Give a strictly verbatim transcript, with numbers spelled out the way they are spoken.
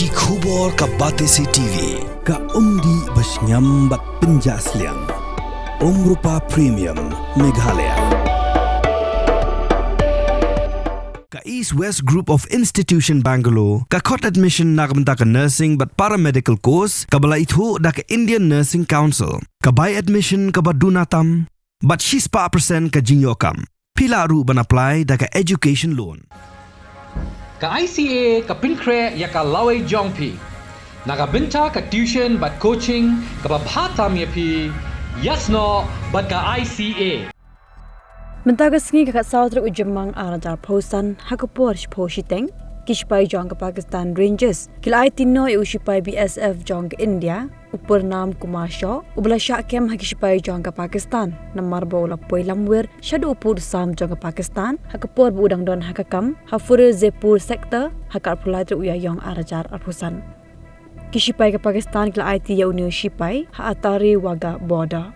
Ki khubor ka Batesi T V, ka umdih ba shngiam bad pynjah sliang. Umrupa Premium, Meghalaya. Ka East West Group of Institution Bangalore, ka khot admission na ka bynta ka nursing bad paramedical course, kaba la ithuh da ka Indian Nursing Council, ka bai admission kaba duna tam, bad shispah percent ka jingïoh kam. Phi lah ruh ban apply da ka education loan. Ka I C A ka pynkhreh ïa ka lawei jong phi na ka bynta ka tuition bad coaching kaba bha tam ïa phi, ïasnoh bad ka I C A. Mynta ka sngi ka khatsaw tarik u Jymmang ar hajar arphew san, ha ka por shiphew shiteng, ki shipai jong ka Pakistan Rangers ki la aiti noh ïa u shipai B S F jong ka India, u Purnam Kumar Shaw, uba la shah kem ha ki shipai jong ka Pakistan namar ba u la poi lamwir shaduh u pud u sam jong ka Pakistan ha ka por ba u dang don ha ka kam ha Firozepur sector ha ka arphew lai tarik u Ïaïong ar hajar arphew san. Ki shipai ka Pakistan ki la aiti ïa une u shipai ha Attari Wagah border.